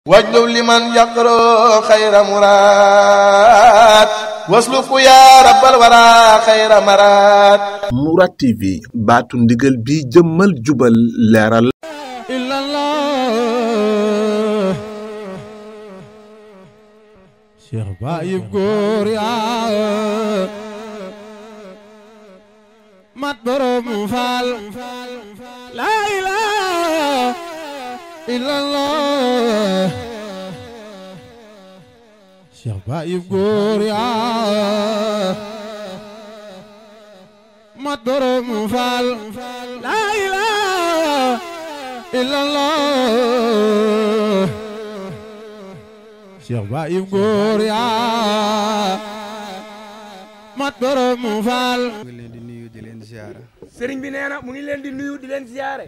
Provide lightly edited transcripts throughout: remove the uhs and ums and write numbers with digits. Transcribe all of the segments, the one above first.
واجلب لمن يقرأ خير مراد واسلك يا رب الورى خير مراد Mourad TV baatu ndigal bi jëmmal jubal leeral إلا الله شيخ بايب غوريا مات بروم فال لا إله إلا الله شيخ بايب غوريا مات بروم فال لا إله إلا الله Cheikh Baye góor yaa mat borom faal. mu ngi leen di nuyu di leen ziyaara. sëriñ bi nee na mu ngi leen di nuyu di leen ziyaare.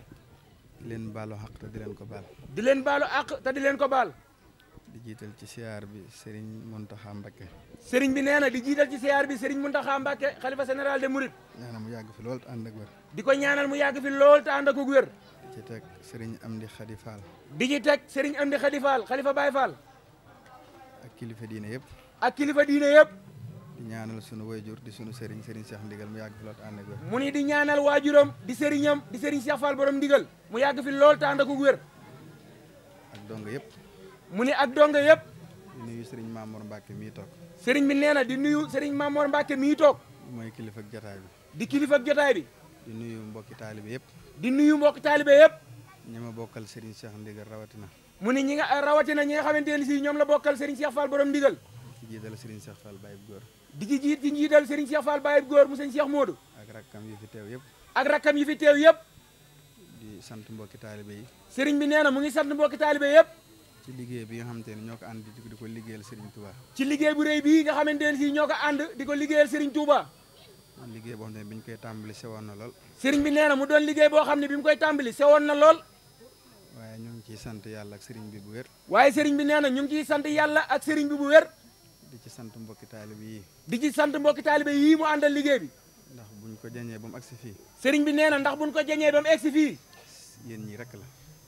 di leen baalu xaq te di leen ko baal. di leen baalu àq te di leen ko baal. di jiital ci ziyaar bi Serigne Mountakha Mbacké. sëriñ bi nee na di jiital ci ziyaar bi Serigne Mountakha Mbacké xalifa général des Mourides. ñaanal mu yàgg fi lool te ànd ak wér. di ko ñaanal mu yàgg fi lool te ànd ak wér. di ci teg Serigne Amdi Khady Fall. di ci teg Serigne Amdi Khady Fall xalifa Baye Fall. ak kilifa diine yëpp. ak kilifa diine yëpp. di ñaanal sunu wayjur di sunu Serigne Cheikh Ndigal mu yàgg fi lool te ànd ak wér. mu ni di ñaanal waajuram di sëriñam di Serigne Cheikh Fall borom ndigal mu yàgg fi lool te ànd ak wér. ak donga yëpp. mu ni ak donga yëpp. di nuyu Serigne Mamour Mbacké mii toog. sëriñ bi nee na di nuyu Serigne Mamour Mbacké mii toog. mooy kilifa ak jotaay bi. di kilifa ak jotaay bi. di nuyu mbokki taalibe yëpp. di nuyu mbokki taalibe yëpp. ñi ma bokkal Serigne Cheikh Ndigal rawatina. mu ni ñi nga rawatina ñi nga xamante ne si ñoom la bokkal Serigne Cheikh Fall borom ndigal. ci jiital Serigne Cheikh Fall Baye Góor. di ci jiit ci njiital Serigne Cheikh Fall Baye Góor mu sëñ Cheikh Modou. ak rakkam yi fi teew yëpp. ak rakkam yi fi teew yëpp. di sant mbokki taalibe yi. Serigne bi nee na mu ngi sant mbokki taalibe yëpp. ci liggéey bi nga xamante ne ñoo ko ànd di ko liggéeyal Serigne Touba. ci liggéey bu rëy bii nga xamante ne si ñoo ko ànd di ko liggéeyal Serigne Touba. man liggéey boo xam ne bi ñu koy tàmbali sewoon na lool. Serigne bi nee na mu doon liggéey boo xam ne bi mu koy tàmbali sewoon na lool. waaye ñu ngi ciy sant yàlla ak Serigne bi bu wér. waaye Serigne bi nee na ñu ngi ciy sant yàlla ak Serigne bi bu wér. di ci sant mbokki taalibe yi. di ci sant mbokki taalibe yii mu àndal liggéey bi. ndax buñ ko jañee ba mu agsi fii. Serigne bi nee na ndax buñ ko jañee ba mu egsi fii. yéen ñi rek la.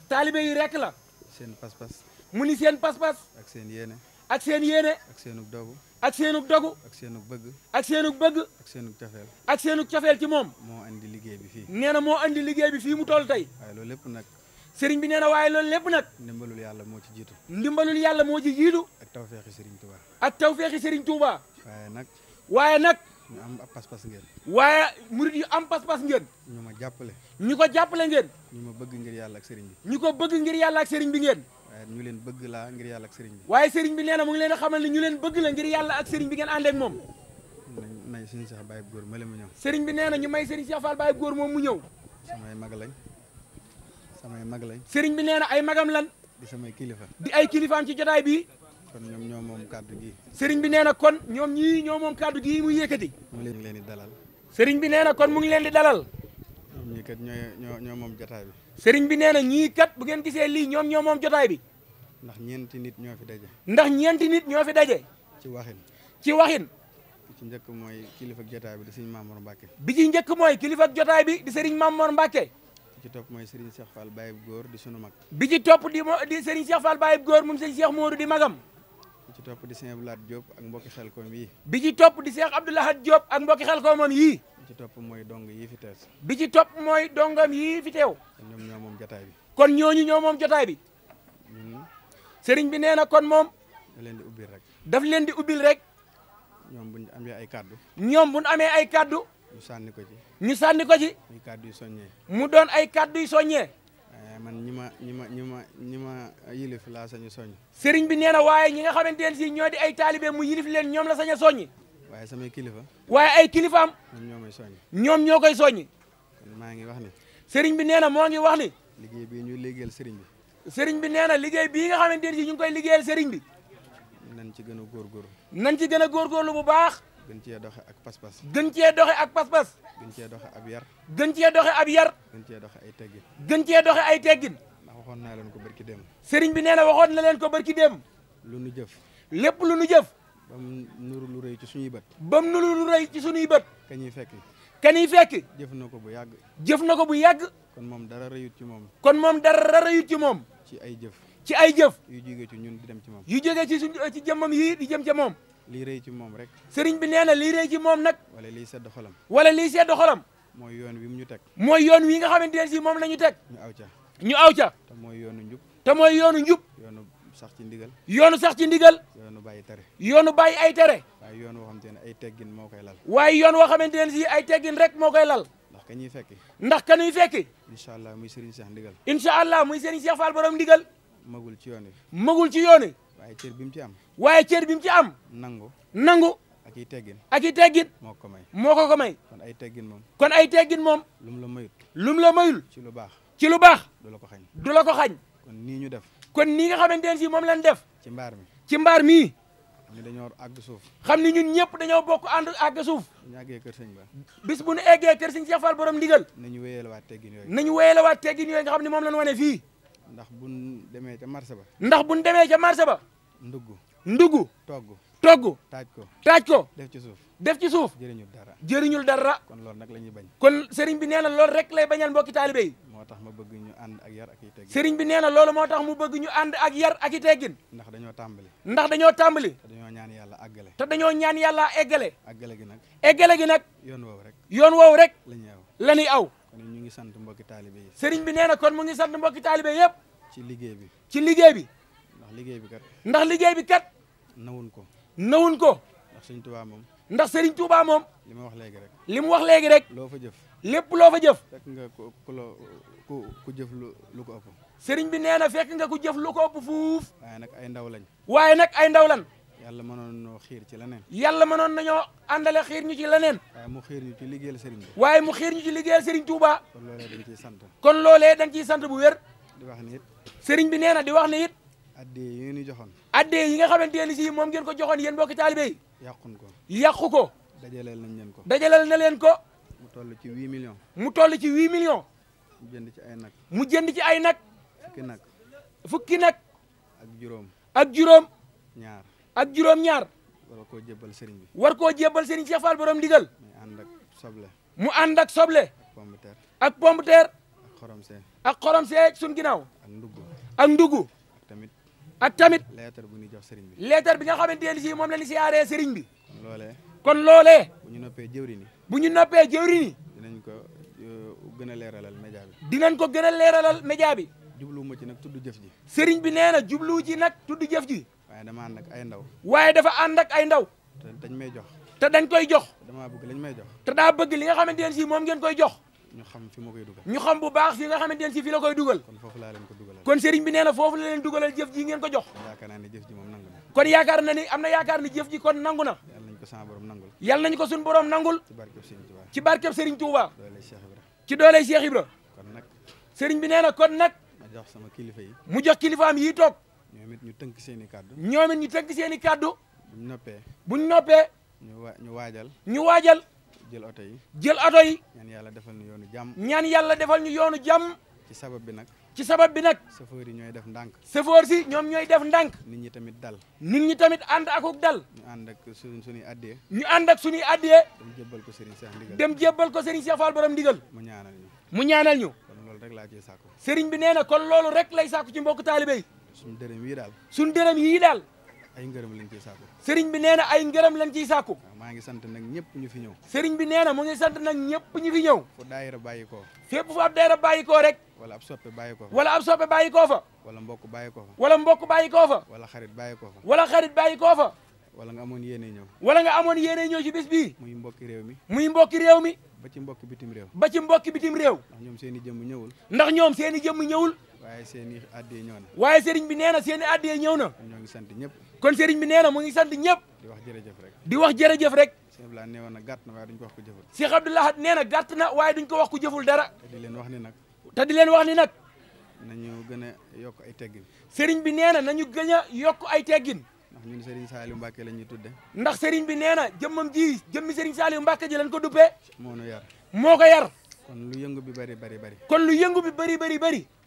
taalibe yi rek la. seen pas-pas. mu ni seen pas-pas. ak seen yéene. ak seen yéene. ak seenug dogu. ak seenug dogu. ak seenug bëgg. ak seenug bëgg. ak seenug cofeel. ak seenug cofeel ci moom. moo andi liggéey bi fii. nee na moo andi liggéey bi fii mu toll tey. waaye loolu lépp nag. Serigne bi nee na waaye loolu lépp nag. ndimbalul yàlla moo ci jiitu. ndimbalul yàlla moo ci jiitu. ak tawfeexi Serigne Touba. ak tawfeexi Serigne Touba. waaye nag. waaye nag. ñu am ab pas-pas ngeen. waaye murid yu am pas-pas ngeen. ñu ma jàppale. ñu ko jàppale ngeen. ñu ma bëgg ngir yàlla ak Serigne bi. ñu ko bëgg ngir yàlla ak Serigne bi ngeen. waaye ñu leen bëgg laa ngir yàlla ak Serigne bi. waaye Serigne bi nee na mu ngi leen a xamal ne ñu leen bëgg la ngir yàlla ak Serigne bi ngeen ànd ak moom. nay suñu Cheikh Baye Góor ma leen mu ñëw. Serigne bi nee na ñu may Serigne Cheikh Fall Baye Góor moom mu ñëw. samay mag lañ. samay mag lañ. Serigne bi nee na ay magam lan. di samay kilifa. di ay kilifaam ci jotaay bi. kon ñoom ñoo moom kàddu gi. Serigne bi nee na kon ñoom ñii ñoo moom kàddu gii muy yëkkati. mu leen di dalal. Serigne bi nee na kon mu ngi leen di dalal. ñoom ñii kat ñoo moom jotaay bi. Serigne bi nee na ñii kat bu ngeen gisee lii ñoom ñoo moom jotaay bi. ndax ñeenti nit ñoo fi daje. ndax ñeenti nit ñoo fi daje. ci waxin. ci waxin. bi ci njëkk mooy kilifa ak jotaay bi di Serigne Mamour Mbacké. bi ci njëkk mooy kilifa ak jotaay bi di Serigne Mamour Mbacké. bi ci topp mooy Serigne Cheikh Fall Baye Góor di sunu mag. bi ci topp di Serigne Cheikh Fall Baye Góor moom Serigne Cheikh Modou di magam. bi ci topp di Sëñ Abdoulaye Diop ak mbokki xel koom yii. bi ci topp di Cheikh Abdoulaye Diop ak mbokki xel koomam yii. bi ci topp mooy dong yii fi tees. bi ci topp mooy dongam yii fi teew. kon ñoom ñoo moom jotaay bi. kon ñooñu ñoo moom jotaay bi. ñun Serigne bi nee na kon moom. da leen di ubbil rek. daf leen di ubbil rek. ñoom bu ñu amee ay kàddu. ñoom bu ñu amee ay kaddu. ñu sànni ko ci. ñu sànni ko ci. muy kàddu yu soññee. mu doon ay kaddu yu soññee. man ñi ma yilif laa sañu soññ. Serigne bi nee na waaye ñi nga xamante ne si ñoo di ay taalibe mu yilif leen ñoom la sañ a soññi. waaye samay kilifa. waaye ay kilifaam. ñoom ñoo may soññ. ñoom ñoo koy soññi. kon maa ngi wax ni. Serigne bi nee na moo ngi wax ni. liggéey bii ñuy liggéeyal Serigne bi. Serigne bi nee na liggéey bii nga xamante ne si ñu ngi koy liggéeyal Serigne bi. nañ ci gën a góorgóorlu. nañ ci gën a góorgóorlu bu baax. gën cee doxe ak pas-pas. gën cee doxe ak pas-pas. gën cee doxe ab yar. gën cee doxe ab yar. gën cee doxe ay teggin. gën cee doxe ay teggin. ndax waxoon naa leen ko barki dem. Serigne bi nee na waxoon na leen ko barki dem. lu nu jëf. lépp lu nu jëf. ba mu nuru lu rëy ci suñuy bët. ba mu nuru lu rëy ci suñuy bët. ka ñuy fekk. kan yi fekk. jëf na ko bu yàgg. jëf na ko bu yàgg. kon moom dara rëyut ci moom. kon moom dara rëyut ci moom. ci ay jëf. ci ay jëf yu jógee ci ñun di dem ci moom yu jógee ci jëmmam yii di jëm ca moom lii rëy ci moom rek sëriñ bi nee na lii rëy ci moom nag wala liy sedd xolam wala lii sedd xolam mooy yoon wi mu ñu teg mooy yoon wi nga xamante ne si moom la ñu teg ñu aw ca te mooy yoonu njub te mooy yoonu njub yoonu sax ci ndigal yoonu sax ci ndigal yoonu bàyyi tere yoonu bàyyi ay tere waaye yoon woo xamante ne ay teggin moo koy lal waaye yoon woo xamante ne si ay teggin rek moo koy lal ndax ka ñuy fekki ndax kanuy fekki incha allah muy Serigne Cheikh ndigal incha allah muy Serigne Cheikh Fall borom ndigal magul ci yoon wi magul ci yoon wi waaye cër bi mu ci am waaye cër bi mu ci am nangu ak i teggin moo ko may kon ay teggin moom kon ay teggin moom lu mu la mayut lu mu la mayul ci lu baax ci lu baax du la ko xañ du la ko xañ kon nii ñu def kon nii nga xamante ne si moom lañ def ci mbaar mi ci mbaar mii ni dañoo àgg suuf xam ni ñun ñëpp dañoo bokk ànd àgg suuf bu ñu àggee kër sëñ ba bis bu ñu eggee kër sëñ Cheikh Fall borom ndigal nañu wéyalewaat teggin yooyu nañu wéyalewaat teggin yooyu nga xam ne moom lañ wane fii ndax buñ demee ca marché ba ndax buñ demee ca marché ba ndugg togg taaj ko def ci suuf jëriñul dara kon loolu nag la ñuy bañ kon sëriñ bi nee na loolu rek lay bañal mbokki taalibe yi moo tax ma bëgg ñu ànd ak yar ak i teggin sëriñ bi nee na loolu moo tax mu bëgg ñu ànd ak yar ak i teggin ndax dañoo tàmbali te dañoo ñaan yàlla àggale te dañoo ñaan yàlla eggale gi nag yoon woowu rek la ñuy aw kon ñu ngi sant mbokki taalibe yi sëriñ bi nee na kon mu ngi sant mbokki taalibe yëpp ci liggéey bi ndax liggéey bi kat nawun ko ndax sëriñ Tuubaa moom ndax sëriñ Tuubaa moom li ma wax léegi rek li mu wax léegi rek loo fa jëf lépp loo fa jëf fekk nga ku jëf lu ko ëpp sëriñ bi nee na fekk nga ku jëf lu ko ëpp fuuf waaye nag ay ndaw lañ yàlla mënoon nañoo xiir ci leneen yàlla mënoon nañoo àndale xiir ñu ci leneen waaye mu xiir ñu ci liggéeyal sëriñ bi waaye mu xiir ñu ci liggéeyal sëriñ Tuubaa kon loolee dañ ciy sant bu wér di wax ni it sëriñ bi nee na di wax ni it addee yi ngeen joxoon addee yi nga xamante ne si moom ngeen ko joxoon yéen mbokki taalibe yi yàqu ko dajaleel nañ leen ko dajaleel na leen ko mu toll ci 8 millions mu jënd ci ay nag fukki nag ak juróom ñaar war koo jébbal sëriñ bi war koo jébbal sëriñ Cheikh Fall borom ndigal mu ànd ak soble ak pomme de terre ak xorom see suñ ginnaaw ak ndugg ak tamit leetar bu ñuy jox sëriñ bi leetar bi nga xamante ne si moom la ñu siyaaree sëriñ bi kon loolee bu ñu noppee jëwriñ yi dinañ ko gën a leeralal média bi jubluwuma ci nag tudd jëf ji sëriñ bi nee na jubluwu ci nag tudd jëf ji waaye dafa ànd ak ay ndaw te dañ may jox te dañ koy jox damaa bëgg lañ may jox te daa bëgg li nga xamante ne si moom ngeen koy jox ñu xam fi ma koy dugal ñu xam bu baax fi nga xamante ne si fi la koy dugal kon foofu laa leen ko dugalal kon sëriñ bi nee na foofu la leen dugalal jëf ji ngeen ko jox yaakaar naa ne jëf ji moom nangu na kon yaakaar na ni am na yaakaar ni jëf ji kon nangu na yàlla nañ ko suñu borom nangul ci barkeb sëriñ Touba ci dooley Cheikh Ibra kon nag sëriñ bi nee na kon nag ma jox sama kilifa yi mu jox kilifaam yi toog ñoom it ñu tënk seen i kàddu buñ noppee ñu waajal jël oto yi ñaan yàlla defal ñu yoonu jàmm ci sabab bi nag chauffeur yi ñooy def ndànk chauffeur si ñoom ñooy def ndànk nit ñi tamit dal ànd akuk dal ñu ànd ak suñuy addiyee dem jébbal ko Serigne Cheikh Fall borom ndigal mu ñaanal ñu kon loolu rek laa ciy sàkku Serigne bi nee na kon loolu rek lay sàkku ci mbokk taalibe yi suñu dërëm yii daal ay ngërëm lañ ciy sàkku sëriñ bi nee na ay ngërëm lañ ciy sàkku maa ngi sant nag ñëpp ñu fi ñëw sëriñ bi nee na mu ngi sant nag ñëpp ñu fi ñëw fu daayira bàyyi koo fépp fu ab daayira bàyyi koo rek wala ab soppe bàyyi koo fa wala mbokk bàyyi koo fa wala xarit bàyyi koo fa wala nga amoon yéene ñëw ci bis bii muy mbokki réew mi ba ci mbokki bitim réew ndax ñoom seen i jëmm ñëwul waaye seen i addiyee ñëw na waaye sëriñ bi nee na seen i addiyee ñëw na ñoo ngi sant ñëpp kon sëriñ bi nee na mu ngi sant ñëpp di wax jërëjëf rek Cheikh Abdoulaye nee woon na gàtt na waaye duñ ko wax ku jëful Cheikh Abdoulaye nee na gàtt na waaye duñ ko wax ku jëful dara te di leen wax ni nag nañu gën a yokk ay teggin sëriñ bi nee na nañu gën a yokk ay teggin ndax ñun Serigne Saliou Mbacke la ñuy tudde ndax sëriñ bi nee na jëmmi Serigne Saliou Mbacke ji lañ ko duppee moo ko yar kon lu yëngu bi bari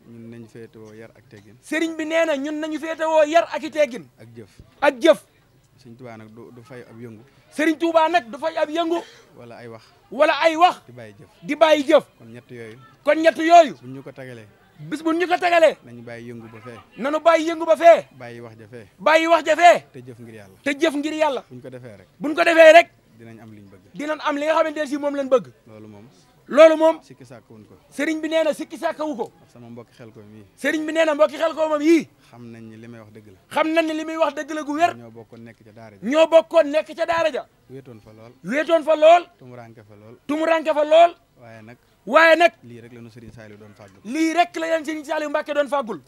ñun nañu féetewoo yar ak teggin sëriñ bi nee na ñun nañu féetewoo yar ak i teggin ak jëf Sëriñ Tuubaa nag du fay ab yëngu Sëriñ Tuubaa nag du fay ab yëngu wala ay wax di bàyyi jëf kon ñett yooyu buñ ñu ko bis bu ñu ko tegalee nañu bàyyi yëngu ba fee nanu bàyyi yëngu ba fee bàyyi wax ja fee bàyyi wax ja fee te jëf ngir yàlla te jëf ngir yàlla buñ ko defee rek buñ ko defee rek dinañ am liñ bëgg dinañ am li nga xamante ne si moom lañ bëgg loolu moom sikki sàkkawuñ ko sëriñ bi nee na sikki sàkkawu ko ndax sama mbokki xel ko mii sëriñ bi nee na mbokki xel ko moom yii xam nañ ni li may wax dëgg la xam nañ ni li muy wax dëgg la gu wér ñoo bokkoon nekk ca daara ja ñoo bokkoon nekk ca daara ja wéetoon fa lool tumuranke fa lool waaye nag lii rek la ñu Serigne Saliou doon fàggul lii rek la leen Serigne Saliou Mbacke doon fàggul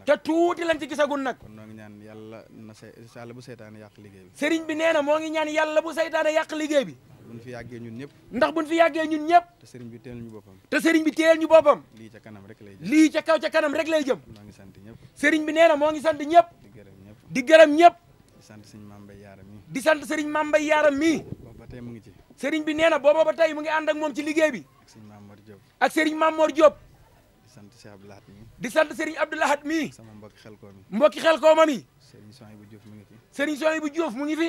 te tuuti lañ ci gisagun nag kon noo ngi ñaan yàlla na bu seytaane yàq liggéey bi Serigne bi nee na moo ngi ñaan yàlla bu seytaane yàq liggéey bi buñ fi yàggee ñun ñëpp ndax buñ fi yàggee ñun ñëpp te Serigne bi teel ñu boppam lii ca kaw ca kanam rek lay jëm moo ngi sant ñëpp Serigne bi nee na moo ngi sant ñëpp di gërëm ñëpp di sant Serigne Mame Mbaye Yaram mii di sant Serigne Mame Mbaye Yaram mii ba tey mu ngi ci Serigne bi nee na booba ba tey mu ngi ànd ak moom ci liggéey bi ak Serigne Mamor Diop di sant Cheikh Abdou Lahad mii di sant Serigne Abdou Lahad mii sama mbokki xel koo mi mbokki xel koo ma mi Serigne Souhaïbou Diouf mu ngi fi Serigne Souhaïbou Diouf mu ngi fi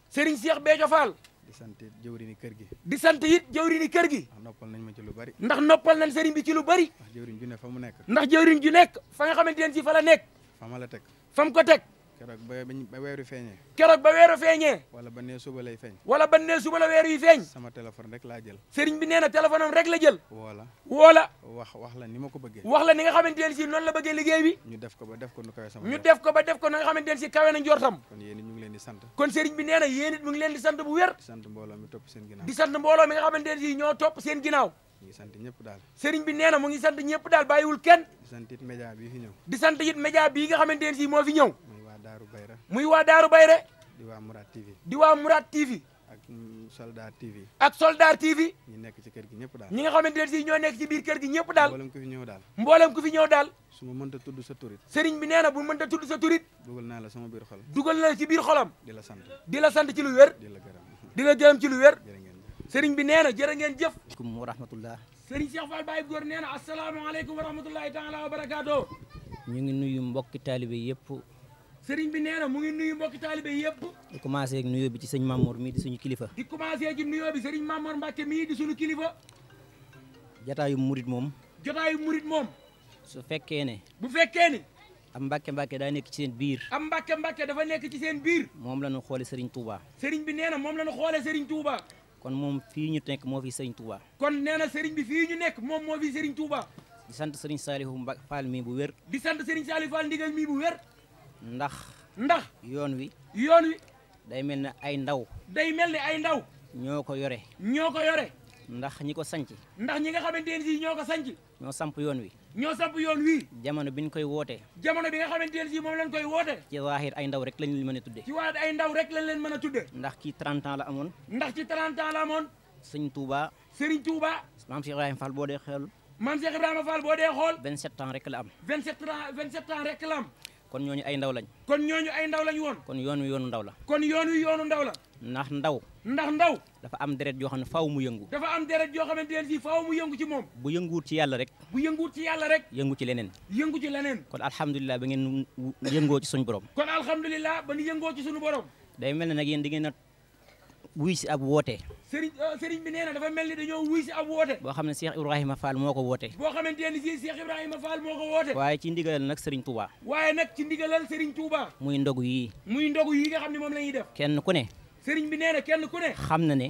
Serigne Cheikh Béthio Fall di sant jëwrini kër gi di sant it jëwrini kër gi ndax noppal nañ ma ci lu bari ndax noppal nañ Serigne bi ci lu bari ndax jëwriñ ju ne fa mu nekk ndax jëwriñ ju nekk fa nga xamante ne si fa la nekk fa ma la teg fa mu ko teg keroog ba weeru feeñee wala ba nee suba lay feeñ wala ba nee suba la weer yi feeñ sama téléphone rek laa jël Serigne bi nee na téléphone am rek la jël woola wax la ni ma ko bëggee wax la ni nga xamante ne si noonu la bëggee liggéey bi ñu def ko ba def ko nu kawe sama ñu def ko ba def ko na nga xamante ne si kawe na njortam kon yéen it ñu ngi leen di sant kon Serigne bi nee na yéen it mu ngi leen di sant bu wér di sant mbooloo mi topp seen ginnaaw di sant mbooloo mi nga xamante ne si ñoo topp seen ginnaaw ñu ngi sant ñëpp daal Serigne bi nee na mu ngi sant ñëpp daal bàyyiwul kenn di sant it média bii fi ñëw di sant it média bii nga xamante ne si moo fi ñëw muy waa Daaru Bayra di waa Mourad TV di waa Mourad TV ak Soldar TV ak Soldar TV ñi nekk ci kër gi ñëpp daal ñi nga xamante ne si ñoo nekk ci biir kër gi ñëpp daal mboolem ku fi ñëw daal mboolem ku fi ñëw daal su ma mënta tudd sa turit Serigne bi nee na bu mënta tudd sa turit dugal naa la sama biir xol dugal na la ci biir xolam di la sant ci lu wér di la gërëm di la gërëm ci lu wér jërë ngeen jëf Serigne bi nee na jërë ngeen jëf aleykum wa rahmatullah Serigne Cheikh Fall Baye Góor nee na asalaamaaleykum wa rahmatullahi taala wa barakaatu ñu ngi nuyu mbokki taalibe yëpp Serigne bi nee na mu ngi nuyu mbokki taalibe yëpp di commencé ak nuyoo bi ci sëñ Mamour mii di suñu kilifa di commencé ci nuyoo bi Serigne Mamour Mbacke mii di suñu kilifa jataayu murit moom su fekkee ne bu fekkee ni am mbàkke daa nekk ci seen biir am mbàkke dafa nekk ci seen biir moom la ñu xoole Serigne Touba Serigne bi nee na moom la ñu xoole Serigne Touba kon moom fii ñu nekk moo fi Serigne Touba kon nee na Serigne bi fii ñu nekk moom moo fi Serigne Touba di sant Serigne Saliou Fall mii bu wér di sant Serigne Saliou Fall ndigal mii bu wér ndax yoon wi day mel ne ay ndaw ñoo ko yore ndax ñi ko sanc ndax ñi nga xamante ne si ñoo ko sanc ñoo samp yoon wi jamono bi ñu koy woote jamono bi nga xamante ne si moom lañ koy woote ci zaahir ay ndaw rek lañ leen mën a tudde ci waat ay ndaw rek lañ leen mën a tudde ndax kii 30 ans la amoon Serigne Touba Maam Cheikh Ibrahima Fall boo dee xool 27 ans rek la am 27 ans rek la am kon ñooñu ay ndaw lañ woon kon yoon wi yoonu ndaw la ndax ndaw dafa am deret yoo xam ne faaw mu yëngu ci moom bu yënguwut ci yàlla rek yëngu ci leneen kon alhamdulilah ba ngeen yëngoo ci suñu borom day mel ne nag yéen di ngeen a wuy si ab woote sëriñ bi nee na dafa mel ni dañoo wuy si ab woote boo xam ne Cheikh Ibrahima Fall moo ko woote waaye ci ndigalal nag Serigne Touba muy ndogu yi nga xam ne moom la ñuy def kenn ku ne sëriñ bi nee na kenn ku ne xam na ni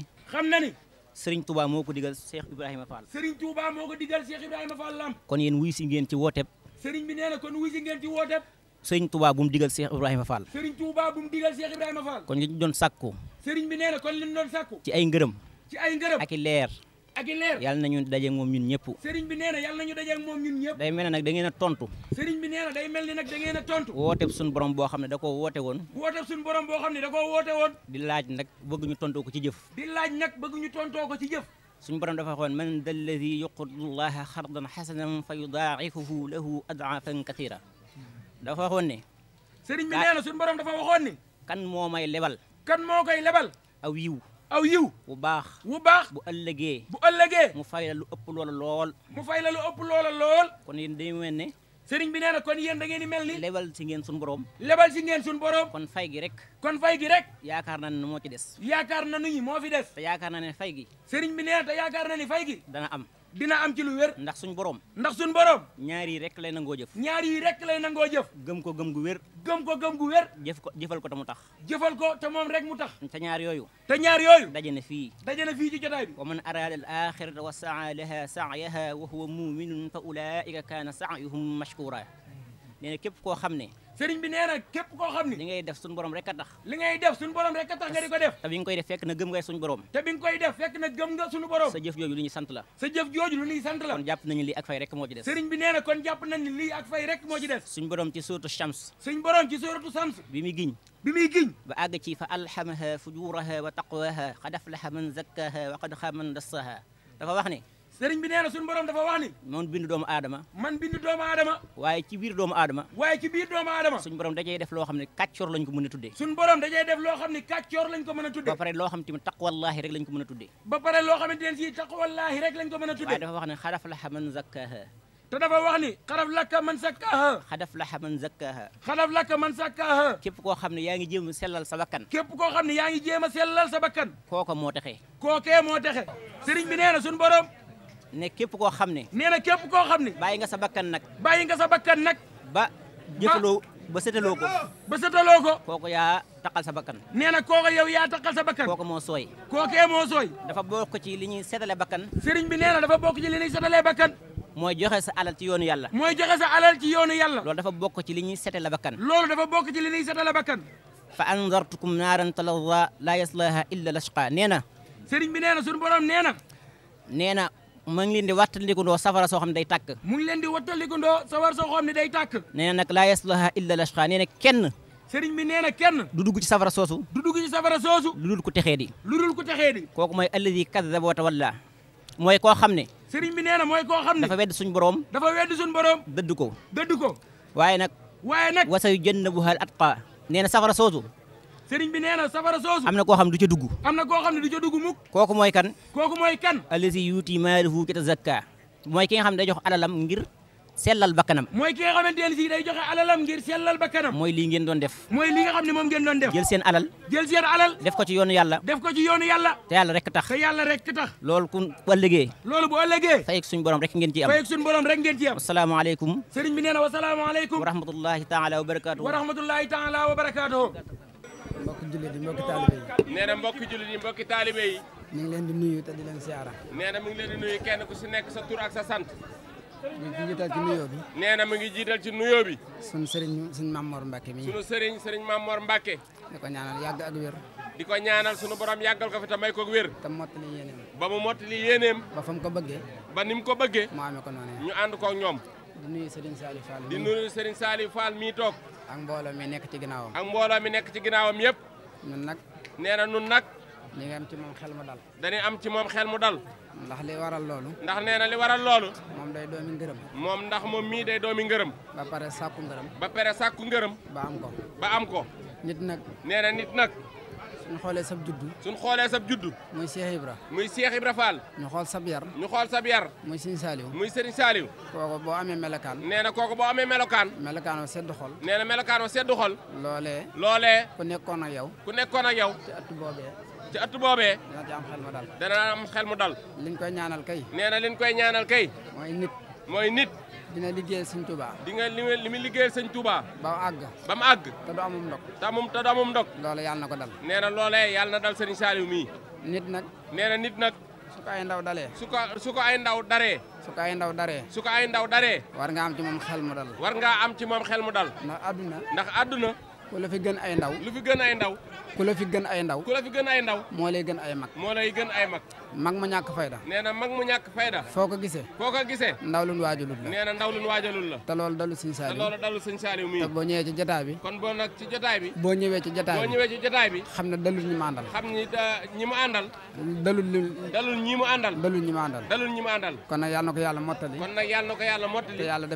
Serigne Touba moo ko digal Cheikh Ibrahima Fall Lamp kon yéen wuy si ngeen ci wooteb sëriñ bi nee na kon wuy si ngeen ci wooteb Serigne Touba bu mu digal Cheikh Ibrahima Fall kon li ñu doon sàkku sëriñ bi nee na kon li ñu doon sàkku ci ay ngërëm ak i leer yàlla nañu dajeeg moom ñun ñëpp sëriñ bi nee na yàlla nañu dajeeg moom ñun ñëpp day mel ne nag da ngeen a tontu sëriñ bi nee na day mel ni nag da ngeen a tontu wooteb suñu borom boo xam ne da koo woote woon di laaj nag bëgg ñu tontoo ko ci jëf suñu borom dafa waxoon man da alladi yuqridullaha xardan xasanan fa yudaa'ifuhu lahu ad'afan katira dafa waxoon ne sëriñ bi nee na suñu borom dafa waxoon ni kan moo may lebal aw yiw bu baax bu ëllëgee mu fay la lu ëpp loola lool kon yéen day mel ne sëriñ bi nee na kon yéen da ngeen di mel ni lebal si ngeen suñu borom kon fay gi rek yaakaar naa ne moo fi des te yaakaar na ni fay gi sëriñ bi nee na te yaakaar na ni fay gi dana am dina am ci lu wér ndax suñ borom ñaar yi rek lay nangoo jëf gëm ko gëm gu wér jëfal ko te mu tax jëfal ko te moom rek mu tax te ñaar yooyu daje na fii ci jotaay bi wa man arada al axirata wa saa laha sa'yaha wa huwa muminun fa ulaika kana sa'yuhum mashkura nee na képp koo xam ne sëriñ bi nee na képp koo xam ne li ngay def suñu borom rek a tax nga di ko def te bi nga koy def fekk na gëm nga suñu borom sa jëf jooju lu ñuy sant la kon jàpp nañu lii ak fay rek moo ci des sëriñ bi nee na kon jàpp nañu lii ak fay rek moo ci des suñu borom ci suuratu Shams bi muy giñ ba àgg ci fa alhamaha fujuraha wa taqwaha qad aflaha man zakkaha wa qad xaaba man dassaha dafa wax ne sëriñ bi nee na suñu borom dafa wax ni man bindu doomu aadama waaye ci biir doomu aadama suñu borom dajee def loo xam ne kàccoor lañ ko mën a tuddee ba pare loo xam tamit taqwallahi rek lañ ko mën a tuddee waaye dafa wax ne xad aflaha man zakkaha te dafa wax ni xaraf lakka man sakkaaha képp koo xam ne yaa ngi jéem a sellal sa bakkan kooka moo texe kookee moo texe sëriñ bi nee na suñu borom ne képp koo xam ne bàyyi nga sa bakkan nag ba jëfaloo ba setaloo ko kooku yaa taqal sa bakkan nee na kooku yow yaa taqal sa bakkan kooku moo sooy dafa bokk ci li ñuy setale bakkan sëriñ bi nee na dafa bokk ci li ñuy setalee bakkan mooy joxe sa alal ci yoonu yàlla loolu dafa bokk ci li ñuy setale bakkan fa anzartukum naaran talazza la yaslaha illa lashqa nee na sëriñ bi nee na suñu borom nee na mu ngi leen di wattandiku safara soo xam ne day tàkk nee na nag laa yaslaha illa lashqa nee na kenn sëriñ bi nee na kenn du dugg ci safara soosu lu dul ku texee di kooku mooy alladi kadaba wa tawalla mooy koo xam ne sëriñ bi nee na mooy koo xam ne dafa weddi suñu borom dëdd ko waaye nag wa sayujannabuha al atqa nee na safara soosu sëriñ bi nee na safara soosu am na koo xam ne du ca dugg mukk kooku mooy kan allazi yuuti maalahu yatazakka mooy ki nga xam ne day jox alalam ngir sellal bakkanam mooy ki nga xamante ne si day joxe alalam ngir sellal bakkanam mooy lii ngeen doon def mooy li nga xam ne moom ngeen doon def jël seen alal def ko ci yoonu yàlla te yàlla rek tax loolu bu ëllëgee fayek suñu borom rek ngeen ci am asalaamaaleykum sëriñ bi nee na wasalaamaaleykum wa rahmatullahi taala wa barakaatuhu mbokki jullit yi mbokki taalibe yi nee na mbokki jullit yi mbokki taalibe yi ñu ngi leen di nuyu te di leen siyaara nee na mu ngi leen di nuyu kenn ku si nekk sa tur ak sa sant ñu ngi jiital ci nuyoo bi nee na mu ngi jiital ci nuyoo bi sunu sëriñ sëriñ Mamor Mbacke mi sunu sëriñ Mamor Mbacke di ko ñaanal yàgg ak wér di ko ñaanal sunu borom yàggal ko fi te may ko wér te mottali yéeneem ba mu mottali yéeneem ba fa mu ko bëggee ba ni mu ko bëggee mu amee ko noonu ñu ànd koog ñoom di nuyu Serigne Saliou Fall di nuyu Serigne Saliou Fall mii toog ak mbooloo mi nekk ci ginnaawam yëpp ñun nag nee na nun nag ñu ngi am ci moom xel mu dal dañuy am ci moom xel mu dal ndax li waral loolu nee na li waral loolu moom day doomi ngërëm ndax moom mii day doomi ngërëm ba pare sàkku ngërëm ba am ko nit nag nee na nit nag suñ xoolee sab juddu muy Cheikh Ibra Fall ñu xool sab yar muy Serigne Saliou kooku boo amee melokaan nee na kooku boo amee melokaan wa sedd xol nee na melokaan wa sedd xol loolee ku nekkoon ak yow ci ëtt boobee dana am xel mu dal liñ koy ñaanal kay mooy nit dina liggéeyal sëñ Touba li mu liggéeyal sëñ Touba ba mu àgg te du amum ndok loolu yàlla na ko dal nee na loolee yàlla na dal Serigne Saliou mii nit nag su ko ay ndaw dalee su ko ay ndaw daree war nga am ci moom xel mu dal ndax àdduna ku la fi gën ay ndaw ku la fi gën ay ndaw moo lay gën ay mag mag mu ñàkk fayda nee na mag mu ñàkk fayda foo ko gisee ndaw lu waajalul la nee na ndaw lu waajalul la te loolu dalu sëñ Saliou mii te boo ñëwee ci jotaay bi kon boo nag ci jotaay bi boo ñëwee ci jotaay bi xam ne dalul ñi mu àndal ñi mu àndal dalul ñi mu àndal kon nag yàlla na ko yàlla mottali te yàlla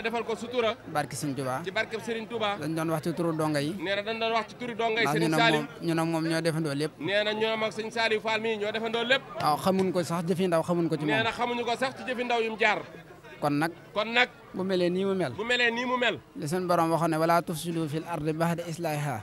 defal ko sutura barke Sëriñ Touba ci barke Sëriñ Touba dañ doon wax ci turu donga yi nee na dañ doon wax ci turu donga yi Sëriñ Saliou ñu nag moom ñoo defandoo lépp nee na ñoom ak Sëriñ Saliou Fall mii ñoo defandoo lépp waaw xamuñ ko sax jëfi ndaw xamuñ ko ci moom nee na xamuñu ko sax ci jëfi ndaw yu mu jaar kon nag bu melee nii mu mel li seen borom waxoon ne wala tufsidu fil ardi ba'da islahiha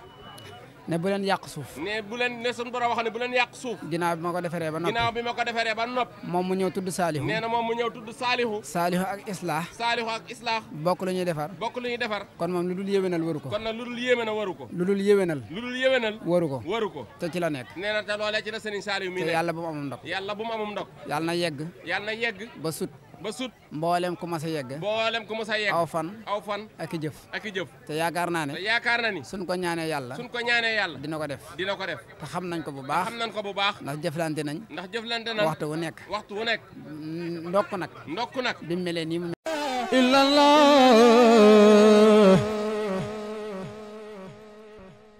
ne bu leen yàq suuf. ne bu leen ne suñu borom wax ne bu leen yàq suuf. ginnaaw bi ma ko defaree ba noppi. ginnaaw bi ma ko defaree ba noppi. moom mu ñëw tudd Saalihu. nee na moom mu ñëw tudd Saalihu. Saalihu ak Islaax. Saalihu ak Islaax. bokk lu ñuy defar. bokk lu ñuy defar. kon moom lu dul yéwénal waru ko. kon nag lu dul yéwénal waru ko. lu dul yéwénal. lu dul yéwénal. waru ko. waru ko. te ci la nekk. nee na te loolee ci la Serigne Saliou mi te nekk. yàlla bu mu amum ndok. yàlla bu mu amum ndok. yàlla na yegg. yàlla na yegg. ba sut. ba sut. mboolem ku mas a yegg. mboolem ku mas a yegg. aw fan. aw fan. ak i jëf. ak i jëf. te yaakaar naa ne. te yaakaar na ni. suñ ko ñaanee yàlla. suñ ko ñaanee yàlla. dina ko def. dina ko def. te xam nañ ko bu baax. xam nañ ko bu baax. ndax jëflante nañ. ndax jëflante nañ. waxtu wu nekk. waxtu wu nekk. ndokk nag. ndokk nag. bi mu melee nii mu illallah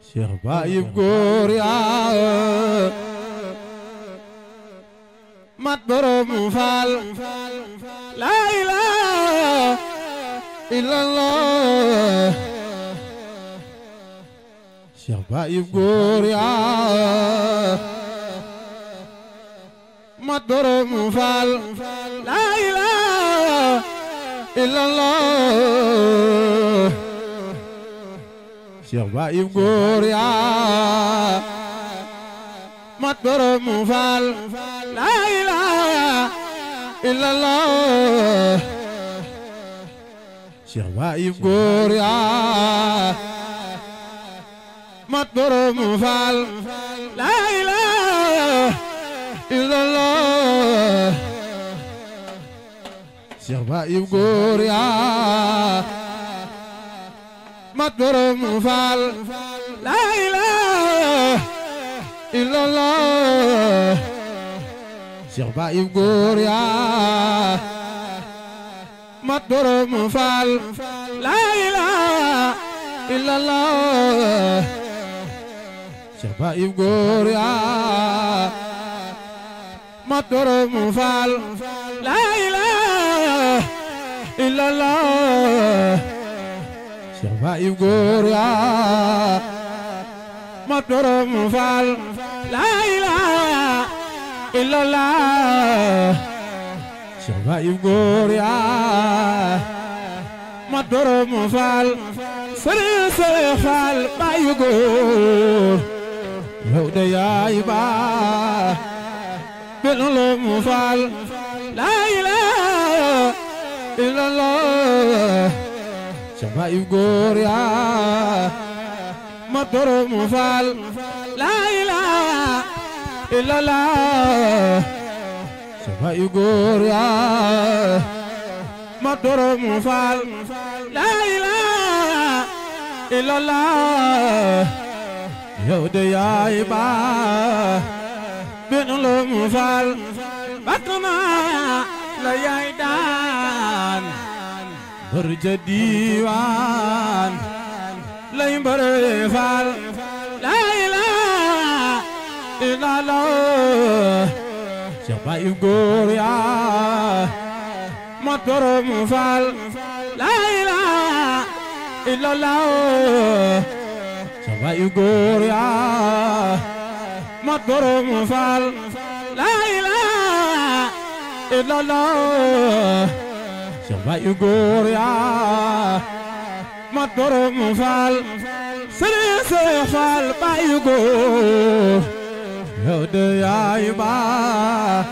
Cheikh Bayib góor yaa mat borom faal la ilaha illallah Cheikh Bayib góor yaa mat borom faal la ilaha illallah Cheikh Bayib góor yaa mat borom faal la ilaha illallah Cheikh Bayib góor yaa mat borom faal la ilaha illallah Cheikh Bayib góor yaa mat borom faal la ilaha illallah Cheikh Bayib góor yaa mat borom faal la ilaha illallah Cheikh Bayib góor yaa mat borom faal la ilaha illallah Cheikh Bayib góor yaa mat borom faal la ilaha illallah Cheikh Bayib góor yaa mat borom faal Sëriñ Seex Faal Bayu góor yow de yaay baa benn faal la ilaha illallah Cheikh Bayib góor yaa mat borom faal la ilaha illallah Cheikh Bayib góor yaa mat borom faal la ilaha illallah yow de yaay baa benn faal batna la yaay daan bër ja diiwaan lay mbëre faal la ilaha illallah Cheikh Bayib góor yaa mat borom faal la ilaha illallah Cheikh Bayib góor yaa mat borom faal la ilaha illallah Cheikh Bayib góor yaa mat borom faal Sëriñ Seex Faal Bayu góor yow de yaay baa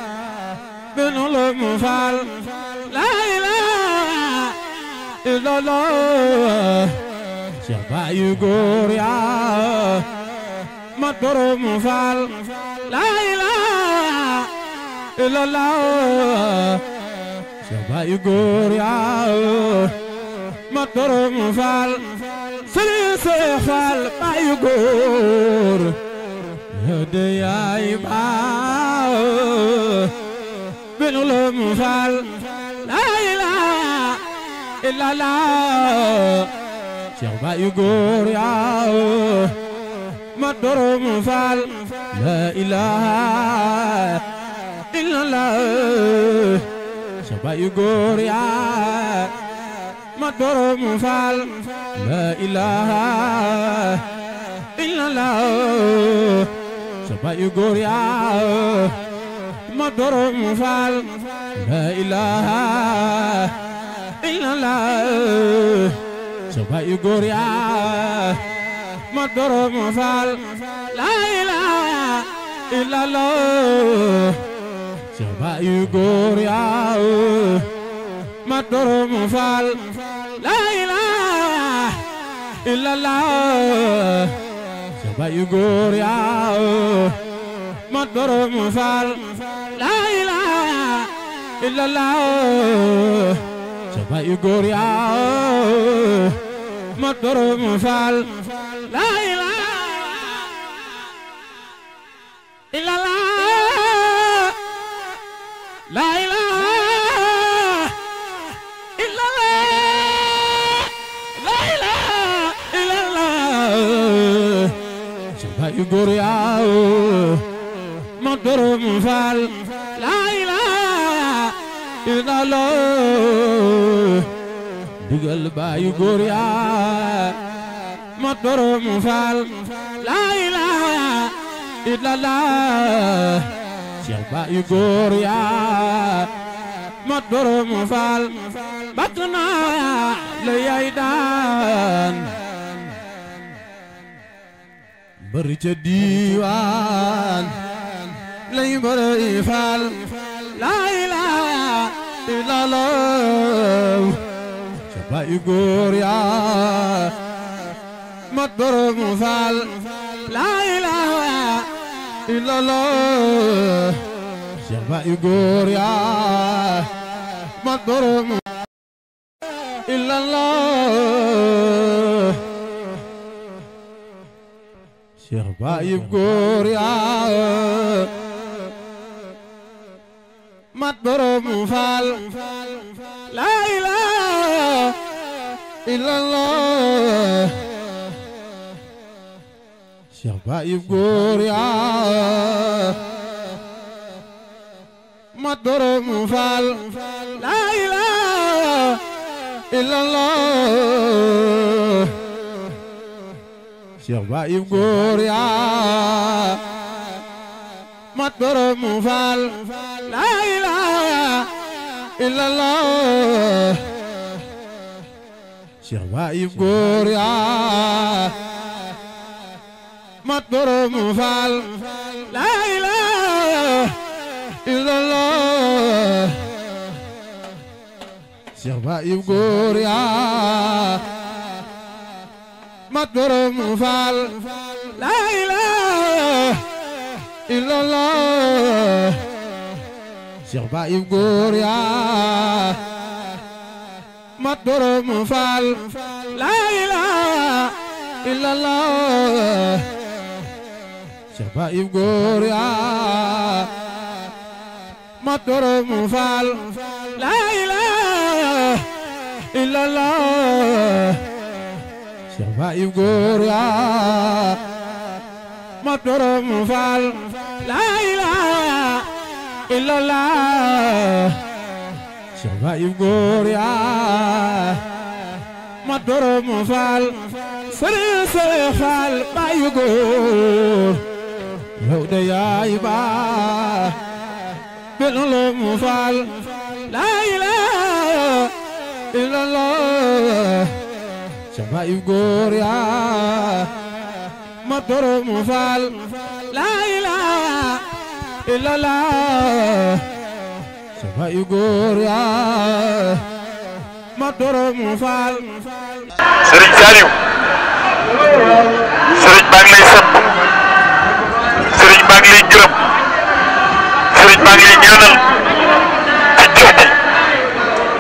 benn faal la ilaha illallah Cheikh Bayib góor yaa mat borom faal la ilaha illallah Cheikh Bayib góor yaa mat borom faal Sëriñ Seex Faal Bayu góor yow de yaay baa benn faal la ilaha illallah Cheikh Bayib góor yaa mat borom faal la ilaha illallah Cheikh Bayib góor yaa mat borom faal la ilaha illallah Cheikh Bayib góor yaa mat borom faal la ilaha illallah Cheikh Bayib góor yaa ma borom Faal la ilaha illallah Cheikh Baye góor yaa ma borom Faal la ilaha illallah Cheikh Baye góor yaa ma borom Faal la ilaha illallah Cheikh Baye góor yaa ma borom Faal la ilaha illallah la ilaha illallah la ilaha illallah Cheikh Baye góor yaa ma borom Faal la ilaha illallah digal Baye góor yaa ma borom Faal la ilaha illallah Cheikh Baye góor yaa ma borom Faal bakk naa la yaay daan bari ca diiwaan lay bari Faal la ilaha illallah Cheikh Baye góor yaa ma borom Faal la ilaha illallah Cheikh Baye góor yaa ma borom illallah Cheikh Baye góor yaa ma borom Faal la ilaha illallah Cheikh Baye góor yaa ma borom Faal la ilaha illallah Cheikh Baye góor yaa ma borom Faal la ilaha illallah Cheikh Baye góor yaa ma borom Faal la ilaha illallah Cheikh Baye góor yaa ma borom Faal la ilaha illallah Cheikh Baye góor yaa ma borom Faal la ilaha illallah Cheikh Baye góor yaa ma borom Faal la ilaha illallah Cheikh Baye góor yaa ma borom Faal la ilaha illallah Cheikh Baye góor yaa ma borom Faal Sëriñ Faal Baye góor yow de yaay baa borom Faal la ilaha illallah Cheikh Baye góor yaa ma borom Faal la ilaha illallah Cheikh Baye góor yaa ma borom Faal Sëriñ Saliou sëriñ baa ngi lay sant sëriñ baa ngi lay gërëm sëriñ baa ngi lay ñaanal ci jëf ji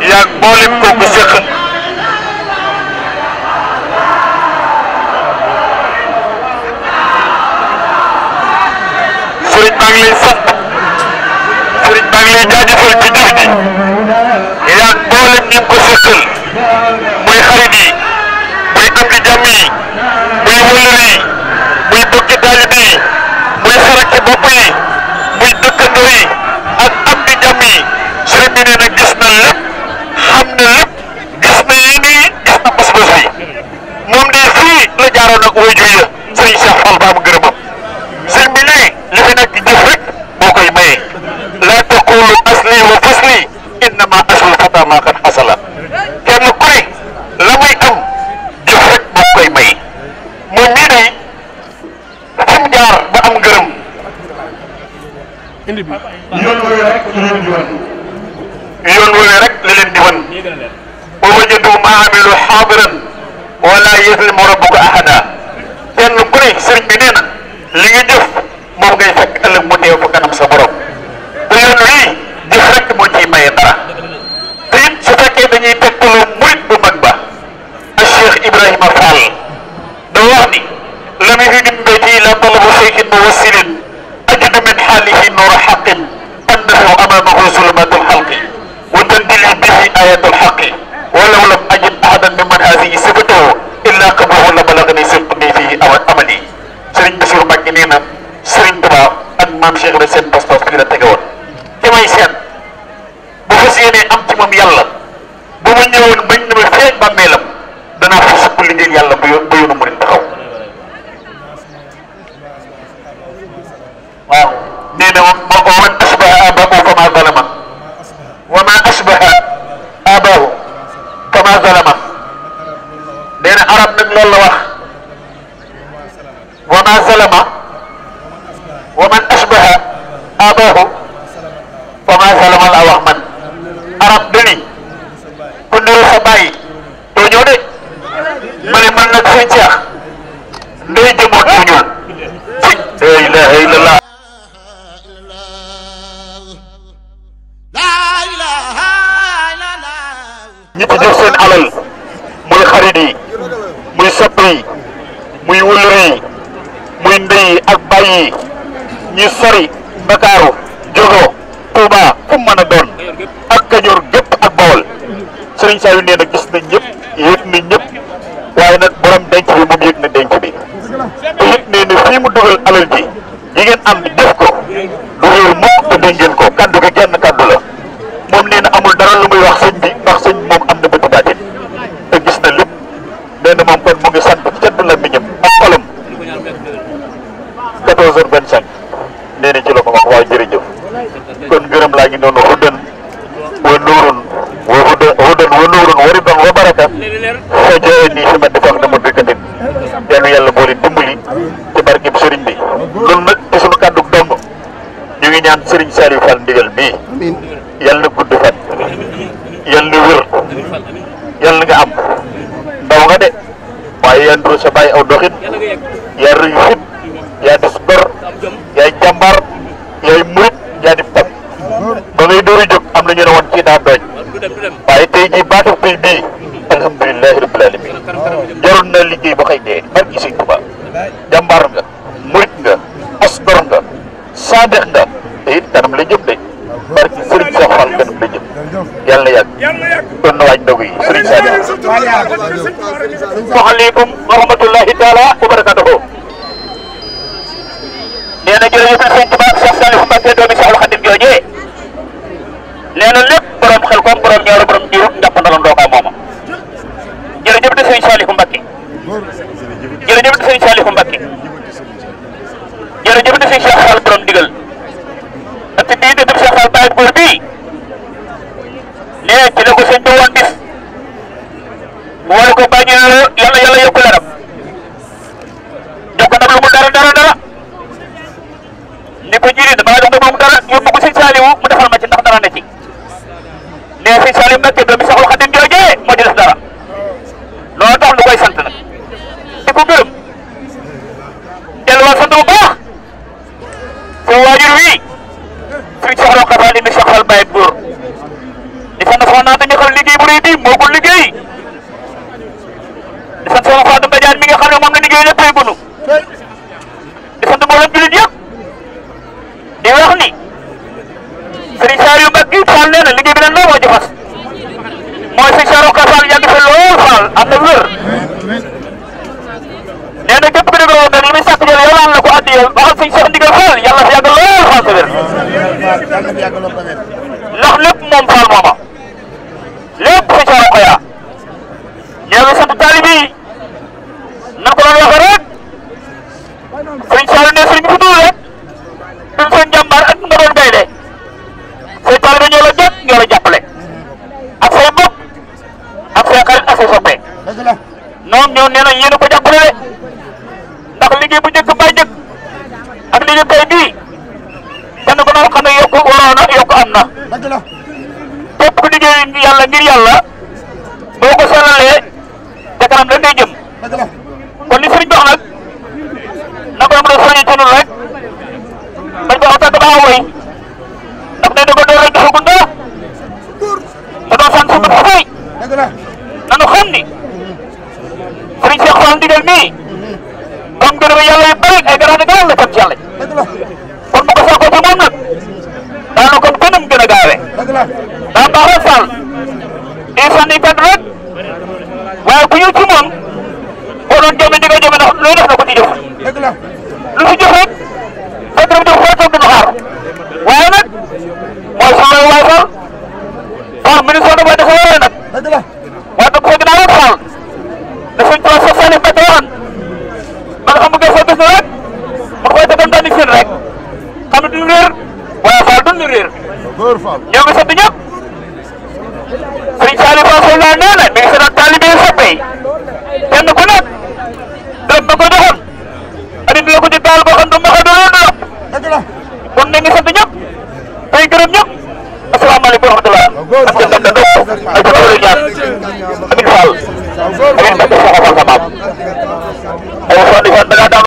yaag mboolem kooku seqal sëriñ baa ngi lay sant sëriñ baa ngi lay jaajëfal ci jëf ji yaag mboolem ñi ko seqal muy xarit yi muy am di jàmm yi muy wëllër yi muy bokki taalibe yi muy xarak ci bopp yi muy dëkkandoo yi ak am di jàmm yi sëriñ bi nee na gis na lépp xam na lépp gis na yéene yi gis na bés-bés bi moom de fii la jaaroon ak waajur ya sëriñ Cheikh Fall ba am gërëmam sëriñ bi ne li fi nekk jëf rek moo koy maye laa taqulu asli wa fasli innama aslu fata ma qad hasala kenn ku ne la muy am jëf rek moo koy may moom mii day yoon woowu rek la leen di wan yoon woowu rek la leen di wan wa wajadu ma amilu xaadiran wala yazlimu rabbuka ahada kenn ku ne sëriñ bi nee na li nga jëf moom ngay fekk ëllëg mu teew fa kanam sa borom te yoon wii jëf rek moo ciy maye dara te it su fekkee dañuy tegtalu murit bu mag ba ak Cheikh Ibrahima Fall da wax ni lam yuhdim bayti la talabu shay'in muwassilin ajidu min xaalihi nuura xaqin annahu amaamahu zulumatul xalqi wa tandili bihi ayatul xaqi walaw lam ajid ahadan mimman haasihi sifatahu illa qabahu la balagani sidqi fihi amali Serigne Bassirou Mbacké nee na Serigne Touba ak maam Cheikh Ibrahima seen pas-pas fii la tegewoon ci may seet bu fas yéenee am ci moom yàlla bu ma ñëwoon bañ ne ma feeñ bàmmeelam danaa fa sukk liggéey yàlla bu yoonu murid taxaw waaw nee na wa man asbaha abaahu fama zalama wa ma asbaha abaahu fama zalama nee na arab nag loolu la wax wa ma zalama wa man asbaha abaahu fama zalama laa wax man arab dani ku niru sa bàyyi doo ñëw de ma ne man nag sëñ Cheikh ndey jëmoon ñu ñuul la ilaha illallah ñi ci def seen alal muy xarit yi muy sopp yi muy wëllëre yi muy ndey yi ak bàyyi yi ñi sori Ndakaaru Jógo Touba fu mu mën a doon ak Kajoor gépp ak Bawol Serigne Saliou nee na gis na ñëpp yëg na ñëpp waaye nag borom denc bi moom yëg na denc bi te it nee na fii mu dugal alal ji yi ngeen am def ko du réer mukk te dégg ngeen ko kaddu gi genn kaddu la moom nee na amul dara lu muy wax sëñ bi ndax sëñ moom am na bëtu baatin te gis na lépp nee na moom kon mu ngi sant ceddu la miñam ak xolam 14h25 nee na ci la ko wax waaye jërëjëf kon gërëm laa ngi noonu hudan wa nuurun wa nuurun wa ridan wa baraka soo jëlee nii fi ma defoon dama dëkkatin yàlla yàlla boole dimbali ci barkeb sëriñ bi loolu nag ci sunu kàddu dong ñu ngi ñaan sëriñ Saliou Fall ndigal mii yàlla na gudd fan yàlla na wér yàlla nga am ndaw nga de waaye yaa nduru sa bàyyi aw doxin yaa rëyu fit yaa des gor yaay jàmbaar yaay murit yaa di pap ba ngay dóori jóg am na ñu ne woon kii daa dooj waaye tey jii baatu tey bii alhamdulilahi rabbil alamin jaroon na liggéey ba xëy dee barki sëñ Tuubaa jàmbaar nga murit nga asgor nga saadex nga te it kanam la jëm de barki sëriñ Cheikh Fall kanam la jëm yàlla na yàgg doon na waaj ndogu yi sëriñ Sadio waaleykum wa rahmatullahi taala wa barakatuhu nee na jërëjëf sëñ Tuubaa Cheikh Saliou Mbacké doomi Cheikhul Khadim joojee nee na lépp borom xel kom borom ñaari borom jiru njàpp ndala ndookaa mooma jërëjëf de sëñ Saliou Mbacké jërëjëf de sëñ Saliou Mbacké jërëjëf de sëñ Cheikh Fall borom digal ak bii de dem Cheikh Fall baay góor bii nee ci la ko sëñ bi woon bis mu wala ko bàyyi yàlla yokku leeram jox ko nag lu mu dara ni ko jiri damaa jox moom dara yóbbu ko sëñ Saliou mu defal ma ci ndax dara ne ci nee sëñ Saliou Mbacké doomi Cheikhul Khadim joojee moo ci def dara loolu tax lu koy sant nag di ko gërëm delluwaat sant bu baax sa waajur wii sëñ Cheikh Roqa Fall indi Cheikh Fall Baye góor di sant soxna Anta ñu xam liggéey bu rëy bi moo ko liggéey di sant soxna Fatou Mbadiane mi nga xam ne moom la liggéey léppay bunu di sant mboolem jullit yëpp di wax ni sëriñ Saliou Mbacké Fall nee na liggéey bi nag moo ci fas mooy sëñ Cheikh Roqa Fall yàgg fi lool Fall am na wér nee na képp ku déglu woon nag li muy sàkk jël yow la ko addi yow waxal sëñ Cheikh ndigal Fall yàlla fi yàgg lool Fall sa wér ndax lépp moom Fall mooma lépp sëñ Cheikh Roqa yaa ñoo ngi sant taalibe yi nan ko doon waxee rek sëñ Saliou ne sëñ bi fi dul rek duñ seen jàmbaar ak nga doon gaynde say taalibe ñoo la jot ñoo la jàppale ak say bopp ak say xarit ak say soppe ñoom ñoo nee na yéen a ko jàppale de ndax liggéey bu njëkk ba njëkk ak liggéey tey bii kenn ku ne xam ne liñ dox nag na ko mën a soññee ci noonu rek bañ ko waxtaan damaa woy ndax nee na ko door rek joxagul dara te doo sant suñu xafay nanu xam ni sëriñ Cheikh Fall ndigal mii am gërëm yàlla yu bëri ay garaan gaal la sant yàlla kon mu ko saako ci moom nag daana kon gënam gën a gaawee daa baax rek Fall di sànni kàddu rek waaye ku ñëw ci moom boo doon jëme di nga jëme ndax looy def na ko ci jëf lu fi jëf rek fekk na def foo toog dina xaar waaye nag mooy sama waay Fall Fall ministre de mooy dafa waree nag waaye nag fekk naa rek Fall ne suñ trois salif ba teewoon ba nga xam nga soo gis rek mu koy tegam daal di seen rek xam ne duñu réer waaye Fall duñu réer ñoo ngi sant ñëpp Sëriñ Saliou Fall laa nee na mi ngi sant taalibe yi soppe yi kenn ku nekk dërëm ba ko joxoon andi la ko ci gaal boo xam du ma xa doon la kon ne ngi sant ñëpp tey gërëm ñëpp asalaamaaleykum wa rahmatulah ak ca sant ak ca loolu ñaan Amin Fall Amin Fall sa maam ay